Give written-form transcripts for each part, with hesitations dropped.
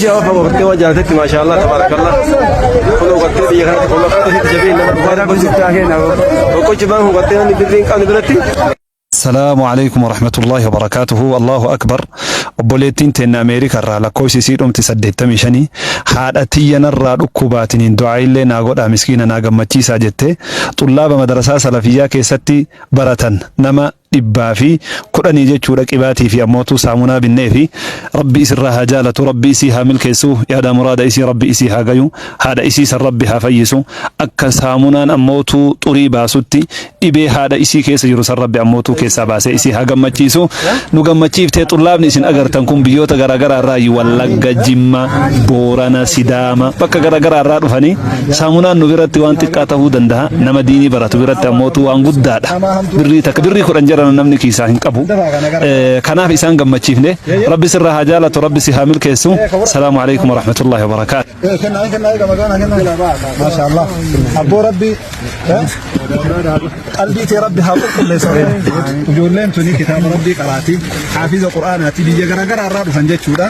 Ji'a fa gartee waan jaalatetti maashaallah tabaarakallah. Kun gartee biyya kanatti kun maqaa isitti jabeen nama dhugaa tokko jibaan kun gartee namni birrii hin qabne biratti. Salaamu alaikum warahmatullahi wabarakatuhu. Allahu akbar. Obboleettiin teenna Ameerika irraa lakkoofsi isii dhumti 85 haadha tiyya narraa dhukkubaatiniin du'aa illee naa godhaa, miskiina naa gammachiisaa jette. Xullaaba madarasaa salafiyyaa keessatti baratan nama 110 jechuudha, qibaatii fi ammootu saamunaa binnee fi Rabbi isirraa haa jaalatu, Rabbi isii haa milkeessu, yaada muraada isii Rabbi isii haa gayu, haadha isii san Rabbi haa fayyisu. Akka saamunaan ammootu xurii baasutti dhibee haadha isii keessa jiru san Rabbi ammootu keessaa baasee isii haa gammachiisu. Nu gammachiiftee. Xullaabni isin agartan kun biyyoota garaagaraa irraa, Wallagga, Jimma, Boorana, Sidaama, bakka garaagaraa irraa dhufanii. Saamunaan nu biratti waan xiqqaa ta'uu danda'a, nama diinii baratu biratti ammootu waan guddaadha. Birrii takka, birrii 10 jedhan namni kiisaa hin qabu. Kanaaf isaan gammachiifne. Rabbi sirraa haa jaalatu, Rabbi si haa milkeessu. Salaamu alaikum warahmatullahi wabarakaatu. Kenna kenna eega magana kenna. Maasha Allah. Abboo, Rabbi qalbii tee Rabbi haa qulqulleessu. Ijoolleen tuni kitaaba Rabbii qaraatii, haafiza Qur'aanaati, biyya garaagaraa irraa dhufan jechuudha.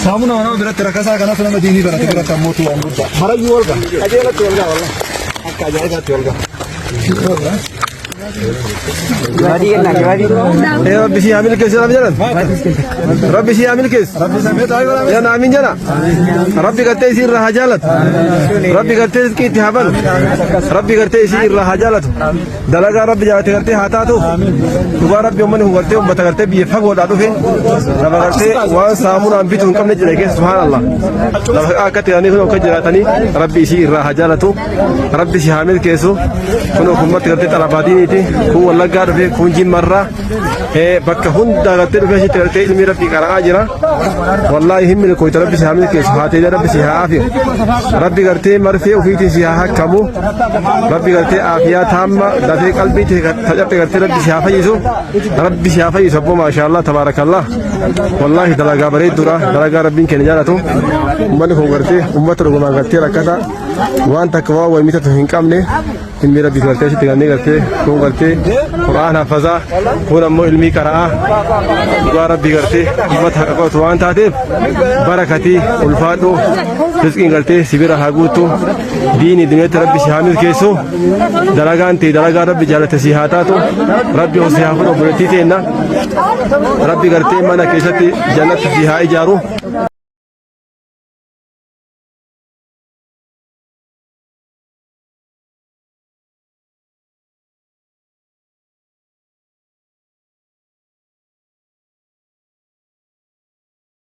Saamuna nama biratti rakasaa kanatu nama diinii barate biratti ammoo waan guddaa. Marayyuu wal gaha. Qajeelatti wal gaha wallah. Akka ajaa'ibaatti wal gaha. Rabbi si haa milkeessu jedhan jedhan. Rabbi si haa milkeessu. Jedhan, amiin jedha. Rabbi gartee isii irraa haa jaalatu. Rabbi gartee rizqii itti haa banu. Rabbi gartee isii irraa haa jaalatu. Dalagaa Rabbi jaalate gartee haa taatu. Dhugaa Rabbi, uummanni kun gartee uummata gartee biyya fagoodhaa dhufe. Lafa gartee waan saamunaan bituu hin qabne jira keessa, subhaanallah. Lafa akka ta'anii kun akka jiraatanii Rabbi isii irraa haa jaalatu. Rabbi si haa milkeessu. Kun ummatti gartee xalabaa diiniiti. Kun Wallaggaa dhufe, kun Jimmarraa. Bakka hundaa gartee dhufee asitti gartee ilmi Rabbii qara'aa jira. Wallaahi hin milkooyta, Rabbi si haa milkeessu. Haatee Rabbi si haa aafiyu. Rabbi gartee marfee ofiitiin si haa hakkamu. Rabbi gartee aafiyaa taamma dafee qalbii tee tacaphee gartee Rabbi si haa fayyisu. Rabbi si haa fayyisu abboo, maashaallah tabaarakallah. Wallaahi dalagaa bareedduudha. Dalagaa Rabbiin keenya jaalatu. Uummanni kun gartee uummata dhugumaan gartee rakkata. Waan takka waan wayii bitatu hin qabne. Ilmi Rabbi gartee asitti galanii gartee kun gartee Qur'aan hafazaa, kun ammoo ilmii qara'aa. Dhugaa Rabbi gartee uummata haqa qabatu waan taateef barakatii ulfaadhu, rizqiin gartee si bira haa guuttu, diini duniyaatti Rabbi si haa milkeessu, dalagaan tee dalagaa Rabbi jaalate si haa taatu, Rabbi si haa fudhu. Obboleettii teenna Rabbi gartee mana keessatti jannatti si haa ijaaru.